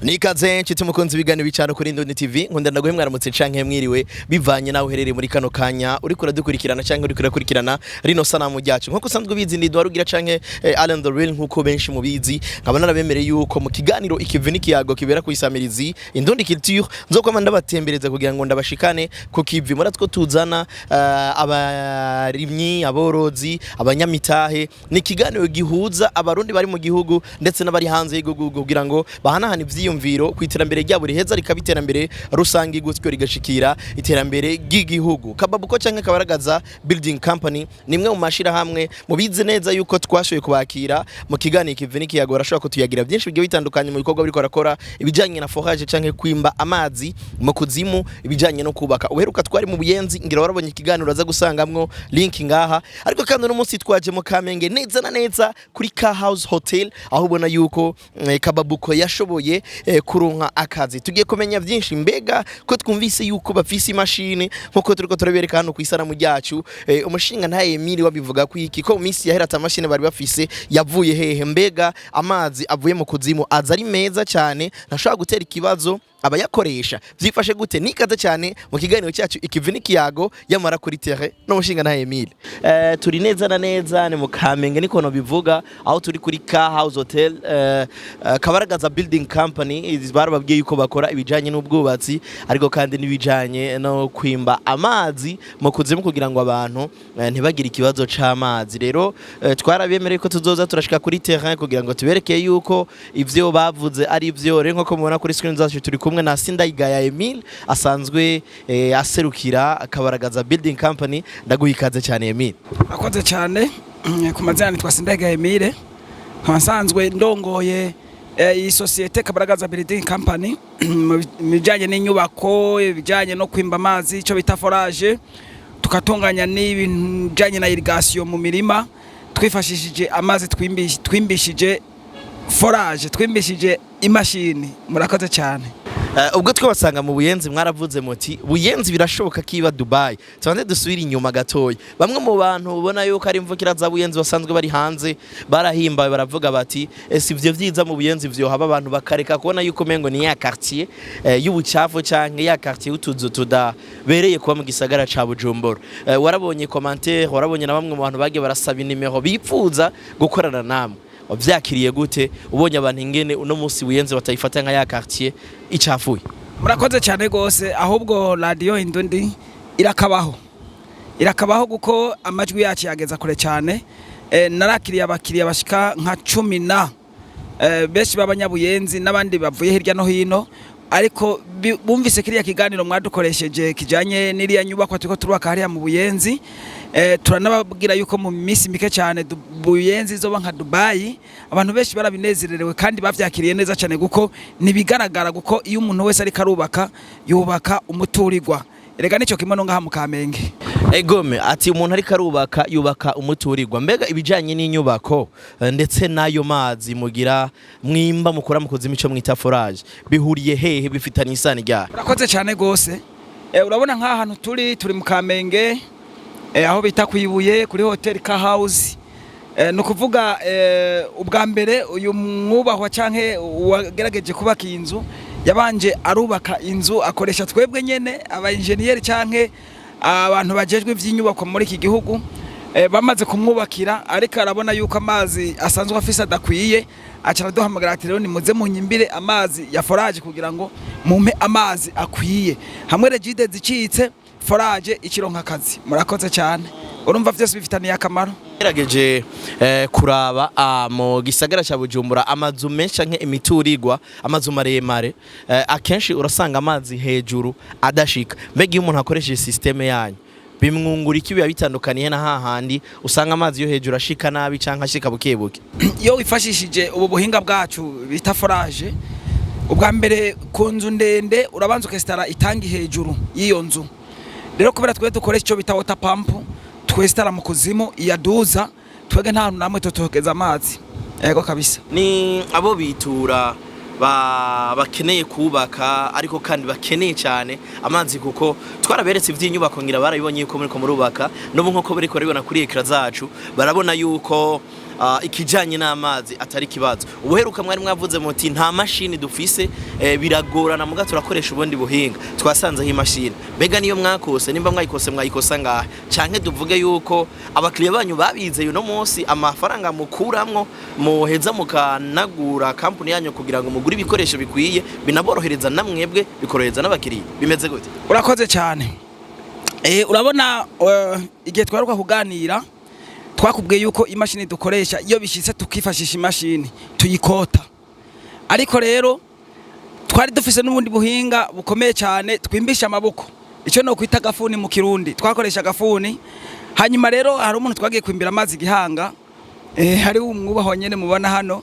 Nikaze nshuti mukunzi ibiganiro bicano kuri Indundi TV. Nkunda ndaguhe mwaramutse canke mwiriwe, bivanye nawe uherereye muri kano kanya uriko uradukurikirana canke uriko urakurikirana rino sanamu ryacu. Nkuko usanzwe ubizi, ndi Dwarugira canke Allen the Real, nkuko benshi mubizi. Nkaba narabemereye yuko mu kiganiro Ikivi n'ikiyago kibera ku isamirizi Indundi Culture nzokwama ndabatembereza kugira ngo ndabashikane ku kivi. Muratwo tuzana abarimyi, aborozi, abanyamitahe. Ni ikiganiro gihuza Abarundi bari mu gihugu ndetse n'abari hanze y'igihugu kugira ngo bahanahane ivyiyumviro ku iterambere ryabo, riheza rikaba iterambere rusange, gutyo rigashikira iterambere ry'igihugu. Kababuko canke Kabaragaza Building Company ni imwe mu mashirahamwe mubizi neza yuko twashoboye kubakira mu kiganiro Ikivi n'ikiyago. Barashobora kutuyagira byinshi bigiye bitandukanye mu bikorwa biriko barakora, ibijanye na forage canke kwimba amazi mu kuzimu, ibijanye no kubaka. Uheruka twari mu Buyenzi, ngira warabonye ikiganiro, aza gusangamwo link ngaha. Ariko kandi uno munsi twaje mu Kamenge, neza na neza kuri Car House Hotel, aho ubona yuko Kababuko yashoboye kuronka akazi. Tugiye kumenya byinshi. Mbega ko twumvise yuko bafise imashini, nkuko turiko turabereka hano ku isanamu ryacu, umushinga ntaye Emile wabivuga ko iki, ko mu minsi yahera ata mashini bari bafise, yavuye hehe? Mbega amazi avuye mu kuzimu aza ari meza cyane, ntashobora gutera ikibazo abayakoresha? Byifashe gute? Nikaze cyane mu kiganiro cyacu Ikivi n'ikiyago, yamara kuri terrain n'umushinga ntaye Emile. Turi neza na neza ni mu Kamenge, niko no bivuga, aho turi kuri Car House Hotel. Kabaragaza Building Company barababwiye yuko bakora ibijanye n'ubwubatsi, ariko kandi n'ibijanye no kwimba amazi mu kuzimu kugira ngo abantu ntibagire ikibazo c'amazi. Rero twarabemereye ko tuzoza turashika kuri terrain kugira ngo tubereke yuko ivyo bavuze ari ivyo. Rero nkuko mubona kuri screen zacu, turi kumwe na Sindayigaya Emile, asanzwe aserukira Kabaragaza Building Company. Ndaguha ikaze cyane, Emile. Akoze cyane. Ku mazina nitwa Sindayigaya Emile, nkaba nsanzwe ndongoye iyi sosiyete Kabaragaza Building Company mu bijyanye n'inyubako, ibijyanye no kwimba amazi, icyo bita forage, tukatunganya n'ibijyanye na irrigation mu mirima twifashishije amazi twimbishije forage, twimbishije imashini. Murakoze cyane. Ubwo twabasanga mu Buyenzi, mwaravuze muti Buyenzi birashoboka ko iba Dubai. Tubanze dusubire inyuma gatoya. Bamwe mu bantu ubona yuko ari imvukira za Buyenzi basanzwe bari hanze barahimbawe, baravuga bati: "Ese ivyo vyiza mu Buyenzi vyohaba, abantu bakareka kubona yuko mengo ni ya quartier y'ubucafu canke ya quartier y'utuzu tudabereye kuba mu gisagara ca Bujumbura." Warabonye commentaire, warabonye na bamwe mu bantu bagiye barasaba inimero bipfuza gukorana namwe. Wavyakiriye gute ubonye abantu ingene uno munsi Buyenzi batayifata nka ya quartier icafuye? Murakoze cyane rwose. Ahubwo Radiyo Indundi irakabaho, irakabaho, kuko amajwi yacu yageza kure cyane. Narakiriye abakiriya bashika nka 10 na benshi b'Abanyabuyenzi n'abandi bavuye hirya no hino, ariko bumvise kiriya kiganiro mwadukoresheje kijanye n'iriya nyubakwa turiko turubaka hariya mu Buyenzi. Turanababwira yuko mu minsi mike cyane Buyenzi izoba nka Dubai. Abantu benshi barabinezererewe kandi bavyakiriye neza cyane, kuko nibigaragara, kuko iyo umuntu wese ariko arubaka, yubaka umuturirwa. Erega nicyo kimwe no ngaha mu Kamenge. Egome ati umuntu ariko arubaka yubaka umuturirwa. Mbega ibijanye n'inyubako ndetse n'ayo mazi mugira mwimba, mukora mu kuzimu, ico mwita forage, bihuriye hehe? Bifitanye isano ryari? Urakoze cyane gose. Urabona nk'aha hantu turi mu Kamenge, aho bita kwibuye kuri Hotel Car House. Ni ukuvuga ubwa mbere uyu mwubahwa canke uwagerageje kubaka iyi nzu yabanje arubaka inzu akoresha twebwe nyene aba engineer canke abantu bajejwe ivy'inyubako muri iki gihugu. Bamaze kumwubakira, ariko arabona yuko amazi asanzwe afise adakwiye, aca araduhamagara ati: "Rero nimuze munyimbire amazi ya forage kugira ngo mumpe amazi akwiye hamwe Regideso icitse, forage ikironka akazi." Murakoze cyane. Urumva vyose bifitaniye akamaro. Gerageje kuraba mu gisagara cya Bujumbura, amazu menshi canke imiturirwa, amazu maremare, akenshi urasanga amazi hejuru adashika. Mbega iyo umuntu akoresheje système yanyu bimwungura iki? Biba bitandukaniye na hahandi usanga amazi yo hejuru ashika nabi canke ashika buke buke? Iyo wifashishije ubu buhinga bwacu bita forage, ubwa mbere ku nzu ndende urabanza ukesitara itangi hejuru y'iyo nzu. Rero kubera twe dukoresha icyo bita water pump, twesitara mu kuzimu, iyaduza, twebwe nta hantu namwe tutogeza amazi. Yego kabisa. Ni abo bitura bakeneye kubaka, ariko kandi bakeneye cyane amazi, kuko twaraberetse iby'inyubako, ngira barabibonye yuko muriko murubaka. N'ubu nkuko bariko barabibona kuri écran zacu, barabona yuko ikijanye n'amazi atari kibazo. Ubuheruka mwari mwavuze muti nta mashini dufise, biragorana, muga turakoresha ubundi buhinga. Twasanzeho imashini. Mbega niyo mwakose? Nimba mwayikose, mwayikosa ngahe? Canke tuvuge yuko abakiriya banyu babizeye uno munsi, amafaranga mukuramwo muheza mukanagura kampuni yanyu kugira ngo mugure ibikoresho bikwiye, binaborohereza namwebwe, bikorohereza n'abakiriya? Bimeze gute? Urakoze cyane. Urabona, igihe twaruka kuganira twakubwiye yuko imashini dukoresha, iyo bishitse tukifashisha imashini, tuyikota. Ariko rero twari dufise n'ubundi buhinga bukomeye cyane, twimbisha amaboko, icyo no kwita agafuni mu Kirundi. Twakoresha agafuni. Hanyuma rero hari umuntu twagiye kwimbira amazi Gihanga, hari umwubahwa nyene mubona hano.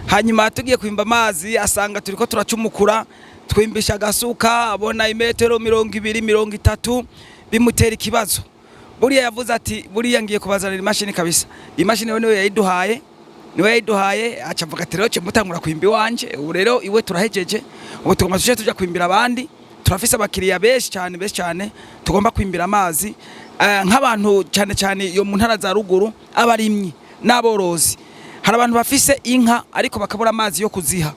Hanyuma tugiye kwimba amazi, asanga turiko turacumukura, twimbisha agasuka, abona imetero 20, 30, bimutera ikibazo. Buriya yavuze ati: "Buriya ngiye kubazanira imashini kabisa." Imashini we niwe yayiduhaye, niwe yayiduhaye. Aca avuga ati: "Rero ce mutangura kwimba iwanje." Ubu rero iwe turahejeje, ubu tugomba tuje tuja kwimbira abandi. Turafise abakiriya benshi cyane, benshi cyane tugomba kwimbira amazi, nk'abantu cyane cyane iyo mu ntara za ruguru, abarimyi n'aborozi. Hari abantu bafise inka ariko bakabura amazi yo kuziha.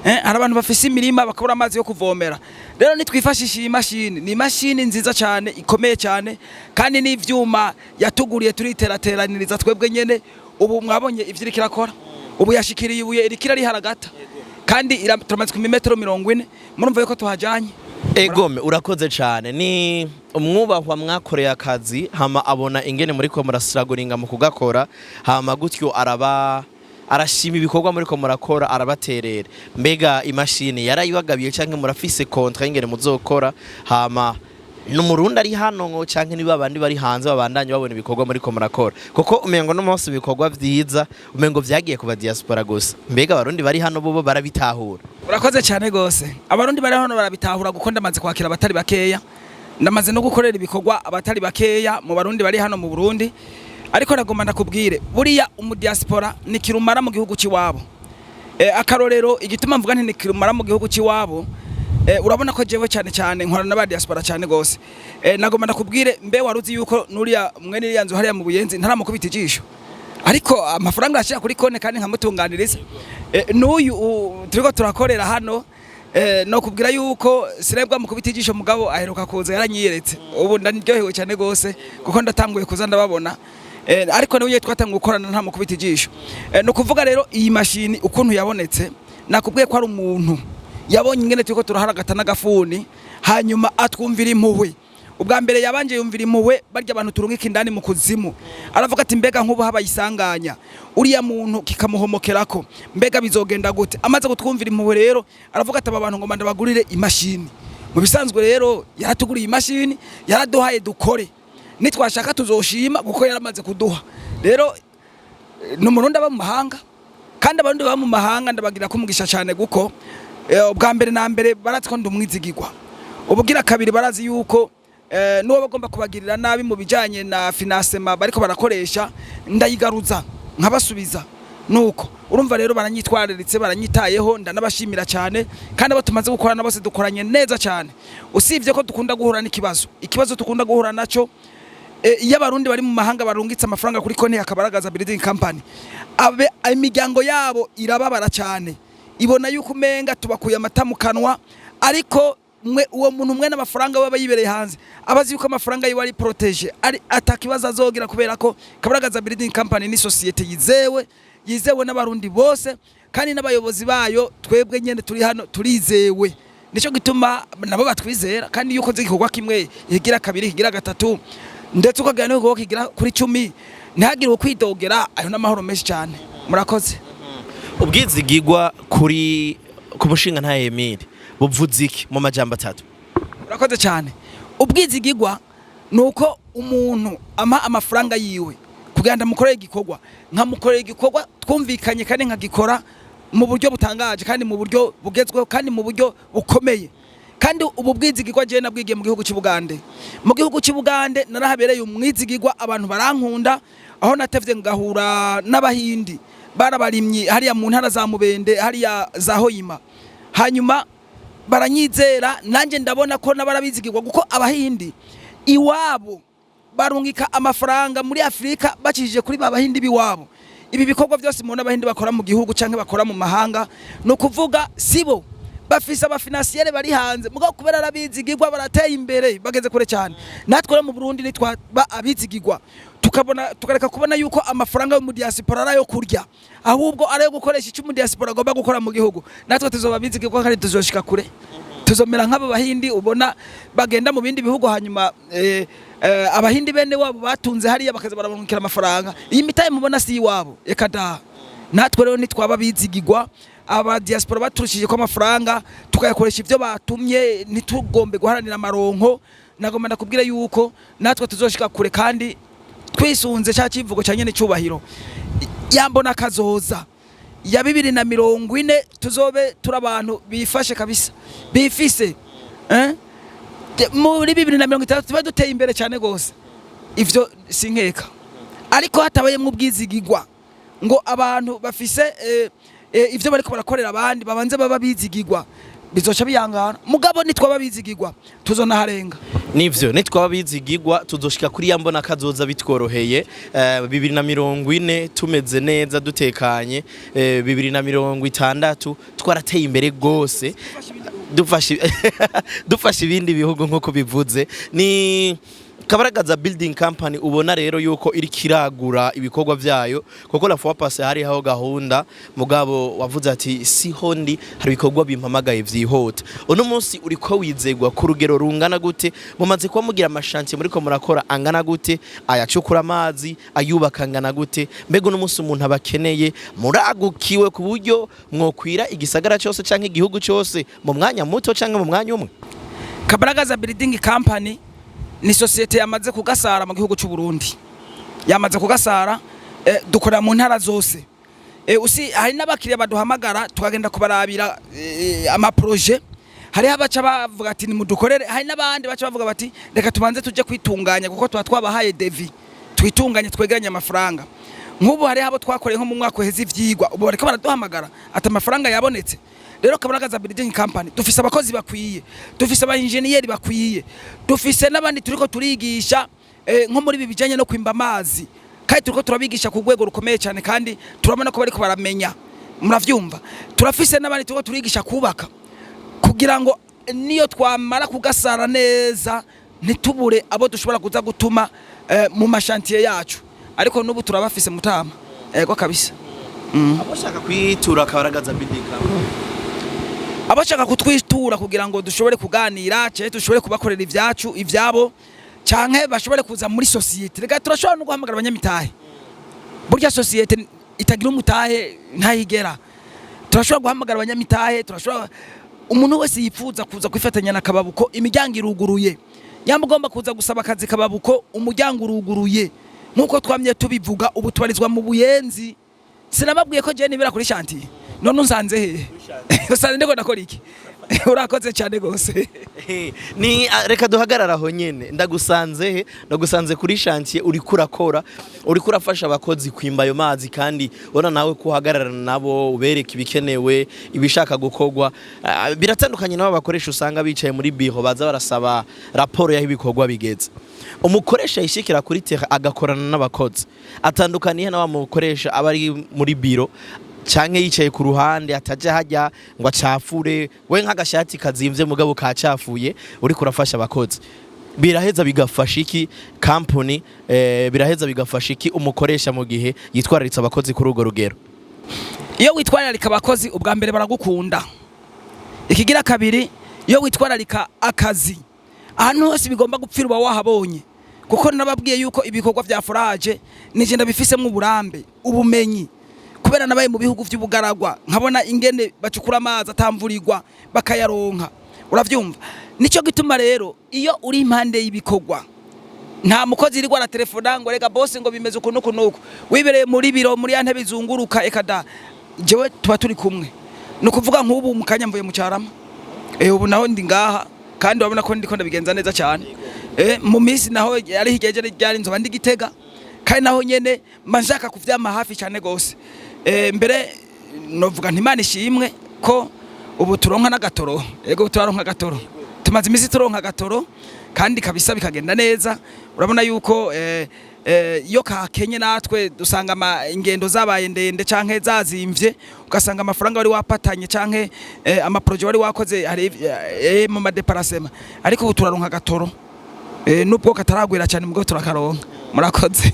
Hari abantu bafise imirima bakabura amazi yo kuvomera. Rero nitwifashisha iyi mashini. Ni imashini nziza cyane, ikomeye cyane, kandi n'ivyuma yatuguriye turiterateraniriza twebwe nyene. Ubu mwabonye ivyo iriko irakora. Ubu yashikiriye ibuye, iriko irariharagata, kandi turamaze ku metero 40. Murumva yuko tuhajanye. Egome, urakoze cyane. Ni umwubahwa mwakoreye akazi, hama abona ingene muriko murasiraguringa mu kugakora, hama gutyo araba arashima ibikorwa muriko murakora, arabaterera. Mbega imashini yarayibagabiye, canke murafise contrat y'ingene muzokora? Hama n'Umurundi ari hano ngo, canke niba abandi bari hanze babandanye babona ibikorwa muriko murakora? Kuko umengo no munsi ibikorwa vyiza umengo vyagiye kuba diaspora gusa. Mbega Abarundi bari hano bobo barabitahura? Urakoze cyane gose. Abarundi bari hano barabitahura, kuko ndamaze kwakira abatari bakeya, ndamaze no gukorera ibikorwa abatari bakeya mu Barundi bari hano mu Burundi. Ariko nagomba ndakubwire, buriya umudiaspora ni kirumara mu gihugu cy'iwabo. Akarorero, igituma mvuga nti ni kirumara mu gihugu cy'iwabo, urabona ko jewe cyane cyane nkorana n'aba diaspora cyane gose. Nagomba ndakubwire, mbe waruzi yuko nuriya mwene iriya nzu hariya mu Buyenzi ntaramukubita ijisho, ariko amafaranga yashira kuri konte kandi nkamutunganiriza? N'uyu turiko turakorera hano, no kubwira yuko sinebwa mukubita ijisho, mugabo aheruka kuza yaranyiyeretse. Ubu ndaryohewe cyane gose kuko ndatanguye kuza ndababona. Ariko nawe twatanguye gukorana nta mukubita ijisho. No kuvuga rero iyi mashini ukuntu yabonetse, nakubwiye ko ari umuntu yabonye ingene turiko turaharagata n'agafuni, hanyuma atwumvira impuhwe. Ubwa mbere yabanje yumvira impuhwe barya abantu turungika indani mu kuzimu. Aravuga ati: "Mbega nk'ubu habayisanganya uriya muntu kikamuhomokerako, mbega bizogenda gute?" Amaze kutwumvira impuhwe rero aravuga ati: "Aba bantu ngomba ndabagurire imashini." Mu bisanzwe rero yaratuguriye imashini, yaraduhaye dukore, nitwashaka tuzoshima kuko yaramaze kuduha. Rero ni Umurundi aba mu mahanga, kandi Abarundi baba mu mahanga ndabagira ko umugisha cyane, kuko ubwa mbere na mbere barazi ko ndi umwizigirwa. Ubugira kabiri, barazi yuko n'uwo bagomba kubagirira nabi mu bijanye na financement bariko barakoresha, ndayigaruza nkabasubiza. Nuko urumva rero baranyitwararitse, baranyitayeho, ndanabashimira cyane. Kandi abo tumaze gukorana bose dukoranye neza cyane, usibye ko dukunda guhura n'ikibazo. Ikibazo dukunda guhura naco, iyo Abarundi bari mu mahanga barungitse amafaranga kuri konti ya Kabaragaza Building Company, abe imiryango yabo irababara cyane, ibona yuko umenga tubakuye amata mu kanwa. Ariko mwe uwo muntu mwe n'amafaranga we aba yibereye hanze, abazi yuko amafaranga yiwe ari protégé, ari atakibazo azogira, kubera ko Kabaragaza Building Company ni société yizewe, yizewe n'Abarundi bose, kandi n'abayobozi bayo twebwe nyene turi hano turizewe. Nico gituma nabo batwizera. Kandi iyo ukoze igikorwa kimwe, igira kabiri, igira gatatu, ndetse ukagira n'igikorwa kigira kuri 10, ntihagire ukwidogera. Ayo n'amahoro menshi cyane. Murakoze. Ubwizigigwa kuri ku mushinga nta Emile buvuze iki mu majambo atatu? Urakoze cyane. Ubwizigigwa ni uko umuntu ampa amafaranga yiwe kugira ngo ndamukorere igikorwa, nkamukorera igikorwa twumvikanye, kandi nkagikora mu buryo butangaje, kandi mu buryo bugezweho, kandi mu buryo bukomeye. Kandi ubu bwizigirwa jewe nabwigiye mu gihugu cy'Ubugande. Mu gihugu cy'Ubugande narahabereye umwizigirwa, abantu barankunda. Aho natevye ngahura n'Abahindi barabarimyi hariya mu ntara za Mubende, hariya za Hoyima, hanyuma baranyizera. Nanjye ndabona ko n'abarabizigirwa, kuko Abahindi iwabo barungika amafaranga muri Afurika bacishije kuri ba Bahindi b'iwabo. Ibi bikorwa byose mubona Abahindi bakora mu gihugu canke bakora mu mahanga, ni ukuvuga sibo bafise aba financiers bari hanze, mugabo kubera arabizigirwa barateye imbere, bageze kure cyane. Natwe rero mu Burundi nitwaba abizigirwa, tukabona, tukareka kubona yuko amafaranga yo mu diaspora ari ayo kurya, ahubwo ari ayo gukoresha icyo mu diaspora agomba gukora mu gihugu, natwe tuzoba abizigirwa kandi tuzoshika kure. Tuzomera nk'abo Bahindi ubona bagenda mu bindi bihugu, hanyuma Abahindi bene wabo batunze hariya bakaza barabungukira amafaranga. Iyi mitahe mubona si iwabo, eka da. Natwe rero nitwaba bizigirwa, aba diaspora baturushije ko amafaranga tukayakoresha ibyo batumye, ntitugombe guharanira amaronko, nagomba ndakubwira yuko natwe tuzoshika kure, kandi twisunze cya kivugo cya nyene cyubahiro yambona kazoza ya 2040, tuzobe turi abantu bifashe kabisa, bifise, eh? Muri 2060 tube duteye imbere cyane gose. Ivyo sinkeka, ariko hatabayemwo ubwizigigwa ngo abantu bafise ivyo bariko barakorera abandi babanze baba bizigigwa, bizoca biyangana. Mugabo nitwaba bizigigwa tuzonaharenga. Nivyo, nitwaba bizigigwa tuzoshika kuri ya mbona kazoza bitworoheye, 2040 tumeze neza dutekanye, 2060 twarateye imbere gose, dufashe ibindi bihugu nk'uko bivuze. Ni Kabaragaza Building Company, ubona rero yuko iri kiragura ibikorwa vyayo, kuko la fois passée hariho gahunda, mugabo wavuze ati siho ndi, hari ibikorwa bimpamagaye vyihota. Uno munsi uriko wizegwa ku rugero rungana gute? Mumaze kuba mugira ama chantiers muriko murakora angana gute? Ayacukura amazi, ayubaka angana gute? Mbega uno munsi umuntu abakeneye, muragukiwe ku buryo mwokwira igisagara cyose canke igihugu cyose mu mwanya muto canke mu mwanya umwe? Kabaragaza Building Company ni sosiyete yamaze kugasara mu gihugu cy'u Burundi, yamaze kugasara. Dukorera mu ntara zose. Usi hari n'abakiriya baduhamagara tukagenda kubarabira ama projets. Hariho abaca bavuga ati nimudukorere, hari n'abandi baca bavuga bati reka tubanze tuje kwitunganya, kuko tuba twabahaye devis, twitunganye twegeranye amafaranga. Nk'ubu hariho abo twakoreye nko mu mwaka uheze ivyigwa, ubu bariko baraduhamagara ati amafaranga yabonetse. Rero Kabaragaza Building Company dufise abakozi bakwiye, dufise aba engineer bakwiye, dufise n'abandi turiko turigisha nko muri ibi bijanye no kwimba amazi, kandi turiko turabigisha ku rwego rukomeye cyane, kandi turabona ko bariko baramenya, muravyumva. Turafise n'abandi turiko turigisha kubaka, kugira ngo niyo twamara kugasara neza ntitubure abo dushobora kuza gutuma mu ma chantiers yacu. Ariko n'ubu turabafise, mutama, ego kabisa. Abashaka kwitura Kabaragaza Building Company? Abashaka kutwitura kugira ngo dushobore kuganira, canke dushobore kubakorera ibyacu ibyabo, canke bashobore kuza muri sosiyete, reka turashobora no guhamagara abanyamitahe. Burya sosiyete itagira umutahe ntayigera. Turashobora guhamagara abanyamitahe, turashobora umuntu wese yifuza kuza kwifatanya na Kababuko, imiryango iruguruye. Nyamba ugomba kuza gusaba akazi Kababuko, umuryango uruguruye. Nk'uko twamye tubivuga, ubu tubarizwa mu Buyenzi. Sinababwiye ko jewe nibera kuri chantier? None unsanze hehe? Usanze ndiko ndakora iki? Urakoze cyane gose. Ni reka duhagarara aho nyene. Ndagusanze he? Ndagusanze kuri chantier, uriko urakora, uriko urafasha abakozi kwimba ayo mazi, kandi ubona nawe ko uhagararana nabo, ubereka ibikenewe, ibishaka gukorwa. Biratandukanye nabo bakoresha usanga bicaye muri biro, baza barasaba raporo y'aho ibikorwa bigeze. Umukoresha yishikira kuri terrain agakorana n'abakozi atandukaniye na wa mukoresha aba ari muri biro canke yicaye ku ruhande, ataja hajya ngo acafure we nk'agashati kazimvye mugabo kacafuye. Uriko urafasha abakozi, biraheza bigafasha iki company? Biraheza bigafasha iki umukoresha mu gihe yitwararitse abakozi kuri urwo rugero? Iyo witwararika abakozi, ubwa mbere baragukunda. Ikigira kabiri, iyo witwararika akazi, ahantu hose bigomba gupfira uba wahabonye, kuko nababwiye yuko ibikorwa vya forage nije ndabifisemo uburambe, ubumenyi, kubera nabaye mu bihugu vy'ubugaragwa, nkabona ingene bacukura amazi atamvurirwa bakayaronka, uravyumva. Nico gituma rero iyo uri impande y'ibikorwa, nta mukozi iri aratelefona ngo reka boss, ngo bimeze uku nuku nuku, wibereye muri biro muri ya ntebe izunguruka, eka da. Jewe tuba turi kumwe. Ni ukuvuga nk'ubu mu kanya mvuye mu Cyarama, ubu naho ndi ngaha, kandi urabona ko ndiko ndabigenza neza cyane. Mu minsi naho yari higeje ryari nzoba ndi Gitega, kandi naho nyene mba nshaka kuvyama hafi cyane gose. Mbere novuga nti Imana ishimwe ko ubu turonka n'agatoro. Yego, turaronka agatoro, tumaze iminsi turonka agatoro. Kandi kabisa bikagenda neza. Urabona yuko iyo kakenye natwe dusanga ingendo zabaye ndende canke zazimvye, ugasanga amafaranga wari wapatanye canke ama projets wari wakoze hari mu ma déplacements, ariko ubu turaronka agatoro nubwo kataragwira cyane, mugabo turakaronka. Murakoze.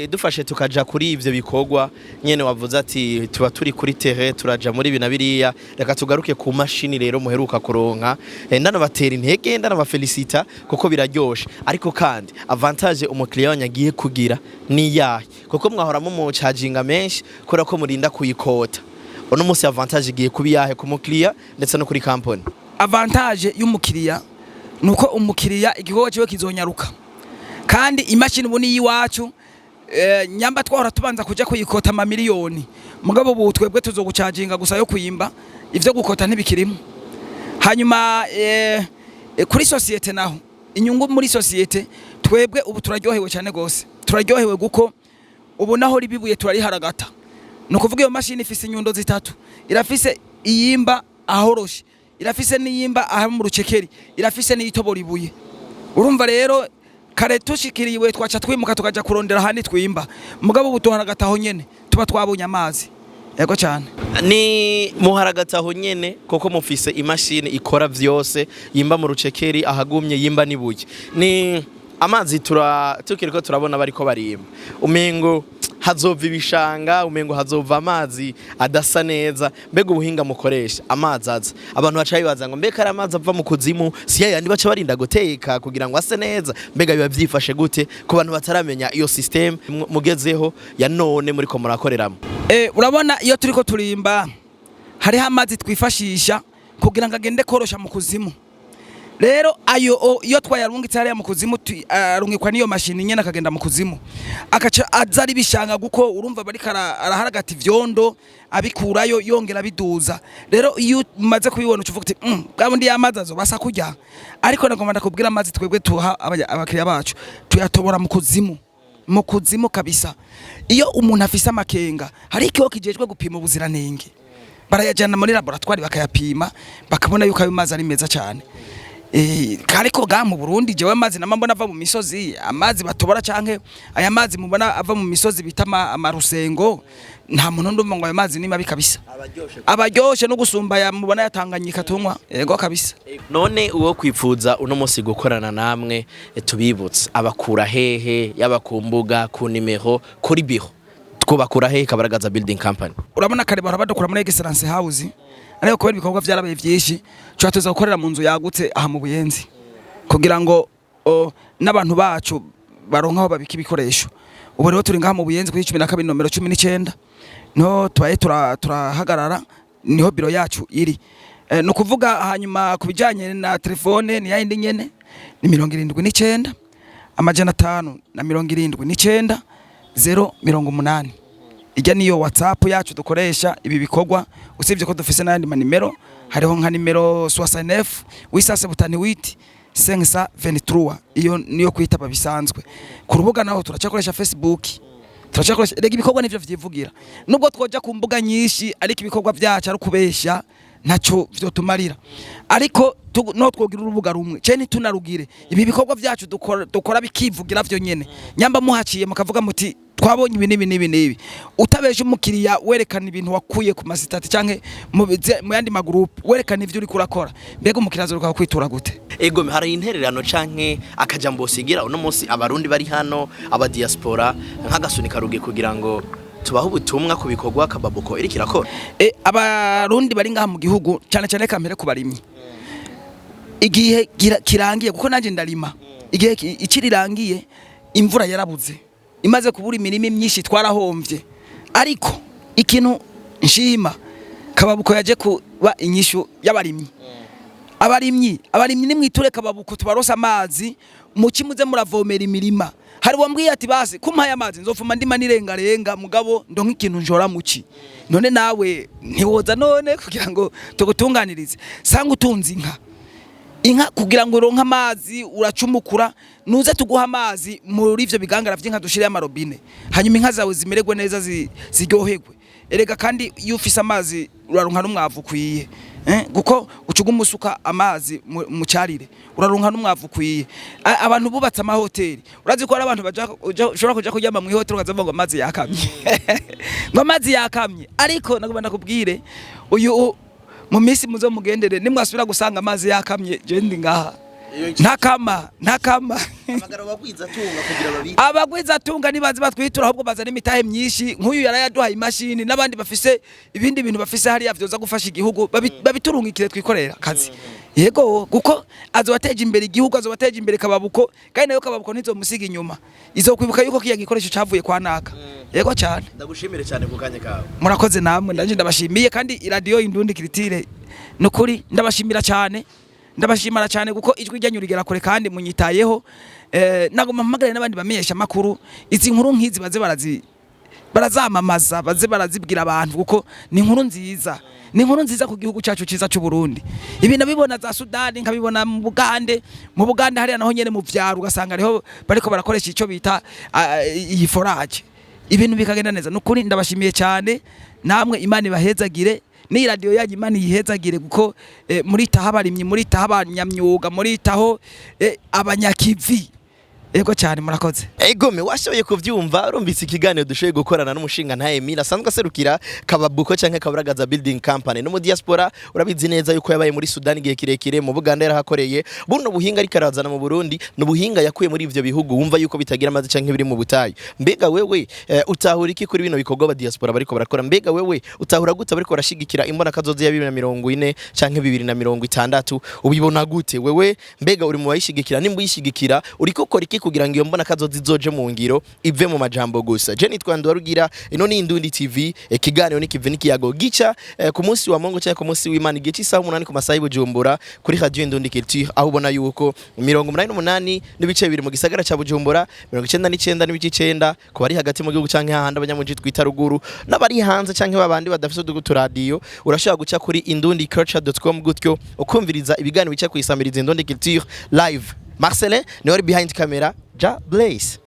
Dufashe tukaja kuri ivyo bikorwa nyene wavuze ati tuba turi kuri terrain, turaja muri ibi na biriya. Reka tugaruke ku mashini rero muheruka kuronka. Ndanabatera intege, ndanabafelicita kuko biraryoshe. Ariko kandi avantage umukiriya wanyu agiye kugira ni yahe? Kuko mwahora mumucajinga menshi kubera ko murinda kuyikota, uno munsi avantage igiye kuba iyahe ku mukiriya ndetse no kuri company? Avantage y'umukiriya nuko umukiriya igikorwa ciwe kizonyaruka, kandi imashini ubu ni iyiwacu. Nyamba twahora tubanza kuja kuyikota amamiliyoni, mugabo ubu twebwe tuzogucajinga gusa yo kuyimba, ivyo gukota ntibikirimo. Hanyuma kuri société naho, inyungu muri société, twebwe ubu turaryohewe cyane gose. Turaryohewe guko ubu naho ribibuye turariharagata. Ni ukuvuga iyo mashini ifise inyundo zitatu: irafise iyimba ahoroshe, irafise n'iyimba aho mu rucekeri, irafise n'iyitobora ibuye. Urumva rero, kare tushikiriwe twaca twimuka tukaja kurondera ahandi twimba, mugabo ubu tuharagata aho nyene tuba twabonye amazi. Yego cyane. Ni muharagataho nyene kuko mufise imashini ikora vyose, yimba mu rucekeri, ahagumye, yimba n'ibuye. Ni amazi tura tukiriko turabona bariko barimba, umengo hazova ibishanga, umengo hazova amazi adasa neza. Mbega ubuhinga mukoresha, amazi aza, abantu baca bibaza ngo mbega ari amazi ava mu kuzimu, si yayandi baca barinda guteka kugira ngo ase neza? Mbega biba vyifashe gute ku bantu bataramenya iyo system mugezeho ya none muriko murakoreramo? Urabona iyo turiko turimba hariho amazi twifashisha kugira ngo agende korosha mu kuzimu. Rero ayo iyo twayarungitse hariya mu kuzimu, arungikwa n'iyo mashini nyene, akagenda mu kuzimu, akaca aza ari bishanga, kuko urumva bariko araharagata ivyondo, abikurayo, yongera abiduza. Rero iyo umaze kubibona uca uvuga uti bwa bundi y'amazi azobasa kurya. Ariko nagomba ndakubwira, amazi twebwe tuha abakiriya bacu tuyatobora mu kuzimu, mu kuzimu kabisa. Iyo umuntu afise amakenga, hari ikigo kijejwe gupima ubuziranenge, barayajyana muri laboratoire bakayapima, bakabona yuko ayo mazi ari meza cyane. Ariko ga mu Burundi jewe amazi nama mbona ava mu misozi, amazi batobora canke aya mazi mubona ava mu misozi bita amarusengo, nta muntu ndumva ngo ayo mazi ni mabi kabisa, abaryoshe no gusumba aya mubona ya Tanganyika tunywa. Yego kabisa. None uwo kwipfuza uno munsi gukorana namwe, tubibutse abakura hehe? Yaba ku mbuga, ku nimero, kuri biro, twubakura hehe Kabaragaza Building Company? Urabona kare bahora badukura muri Excellence House, ariko kubera ibikorwa vyarabaye vyinshi tuba tuza gukorera mu nzu yagutse aha mu Buyenzi, kugira ngo n'abantu bacu baronke aho babika ibikoresho. Ubu rero turi ngaha mu Buyenzi kuri 12 nomero 19, niho tubaye turahagarara, niho biro yacu iri. Ni ukuvuga hanyuma ku bijyanye na telefone ni yayindi nyene, ni 79 579 080. Ijya niyo WhatsApp yacu dukoresha ibi bikorwa, usibye ko dufise n'ayandi manimero, hariho nka nimero 69 878 523, iyo niyo kwitaba bisanzwe. Ku rubuga naho turacyakoresha Facebook, turacyakoresha. Rega ibikorwa nivyo vyivugira, nubwo twoja ku mbuga nyinshi, ariko ibikorwa vyacu ari ukubesha, ntaco vyotumarira. Ariko no twogira urubuga rumwe ce ntitunarugire, ibi bikorwa vyacu dukora bikivugira vyo nyene. Nyamba muhaciye mukavuga muti twabonye ibi n'ibi n'ibi n'ibi, utabesha umukiriya, werekana ibintu wakuye ku ma statuts canke mu yandi ma groupes, werekana ivyo uriko urakora, mbega umukiriya azoruka kwitura gute? Ego, hari intererano canke akajambo usigira uno munsi abarundi bari hano, aba diaspora, nk'agasunika ruge kugira ngo tubahe ubutumwa ku bikorwa Kababuko iriko irakora? Abarundi bari ngaha mu gihugu, cyane cyane kamere ku barimyi, igihe kirangiye, kuko nanjye ndarima, igihe iki rirangiye, imvura yarabuze, imaze kubura imirima myinshi twarahomvye. Ariko ikintu nshima, Kababuko yaje kuba inyishu y'abarimyi. Abarimyi nimwiture Kababuko, tubarose amazi muki muze muravomera imirima. Hari wambwiye ati basi kumpaye amazi nzofuma ndima nirengarenga, mugabo ndonka ikintu njora muki. None nawe ntiwoza none kugira ngo tugutunganirize? Sanga utunze inka, inka kugira ngo uronke amazi uracumukura, nuze tuguha amazi muri ivyo bigangara vy'inka, dushire amarobine, hanyuma inka zawe zimererwe neza, ziryoherwe. Erega kandi iyo ufise amazi uraronka n'umwavu ukwiye. Kuko ucuga umusuka amazi mu cyarire, uraronka n'umwavu ukwiye. Abantu bubatse amahoteli, urazi ko hari abantu ushobora kuja kuryama mu ihoteli ukaza ngo amazi yakamye, ngo amazi yakamye. Ariko nagomba ndakubwire, uyu mu minsi muzo mugendere, nimwasubira gusanga amazi yakamye, je ndi ngaha, ntakama, ntakama. Amagara bagwiza tunga kugira babi. Abagwiza tunga nibazi batwitura, ahubwo bazana imitahe myinshi. Nk'uyu yarayaduhaye imashini, n'abandi bafise ibindi bintu bafise hariya vyoza gufasha igihugu, babiturungikire twikorera akazi. Yego, kuko azobateje imbere igihugu, azobateje imbere Kababuko, kandi nayo Kababuko ntizomusiga inyuma, izokwibuka yuko kiya gikoresho cavuye kwa naka. Yego cyane. Ndagushimire cyane ku kanya kawe. Murakoze namwe, ndanje ndabashimiye. Kandi iradiyo Indundi Culture, nukuri ndabashimira cyane, ndabashimira cyane, kuko ijwi ryanyu rigera kure kandi munyitayeho. Nagomba mpamagare n'abandi bamenyesha amakuru, izi nkuru nk'izi baze barazamamaza, baze barazibwira abantu, kuko ni inkuru nziza, ni inkuru nziza ku gihugu cyacu cyiza cy'u Burundi. Ibi nabibona za Sudani, nkabibona mu Bugande. Mu Bugande hariya naho nyene mu vyaro ugasanga ariho bariko barakoresha ico bita iyi forage, ibintu bikagenda neza. Nukuri ndabashimiye cyane namwe, Imana ibahezagire, n'iyi radiyo yanyu Imana iyihezagire, kuko muritaho abarimyi, muritaho abanyamyuga, muritaho abanyakivi. Yego cyane, murakoze. Egome, washoboye kuvyumva, urumvise ikiganiro dushoboye gukorana n'umushinga nta Emile asanzwe aserukira Kababuko canke Kaburagaza Building Company no mu diaspora. Urabizi neza yuko yabaye muri Sudan igihe kirekire, mu Buganda yarahakoreye. Buno buhinga ariko arazana mu Burundi ni ubuhinga yakuye muri ivyo bihugu, wumva yuko bitagira amazi canke biri mu butayu. Mbega wewe utahura iki kuri bino bikorwa ba diaspora bariko barakora? Mbega wewe utahura gute bariko barashigikira imbona kazoza ya 2040 canke 2060? Ubibona gute wewe? Mbega uri mu bayishigikira? Nimba uyishigikira, uriko ukora iki kugira ngo iyo mbona kazoza izoje mu ngiro, ive mu majambo gusa? Je nitwa Ndwarugira, ino ni Indundi TV. Ikiganiro ni Kive n'ikiyago, gica ku munsi wa Mungu cyangwa ku munsi w'Imana igihe cy'isaha 8 ku masaha y'Ibujumbura kuri Radio Indundi Culture, aho ubona yuko 88.2 mu gisagara ca Bujumbura, 99.9 ku bari hagati mu gihugu canke hahandi abanyamuji twita ruguru, n'abari hanze canke babandi badafise uturadiyo. Urashobora guca kuri indundiculture.com gutyo ukumviriza ibiganiro bica kwisamiriza Indundi Culture live. Marcelin niwe ari behind camera. Ja Blaze.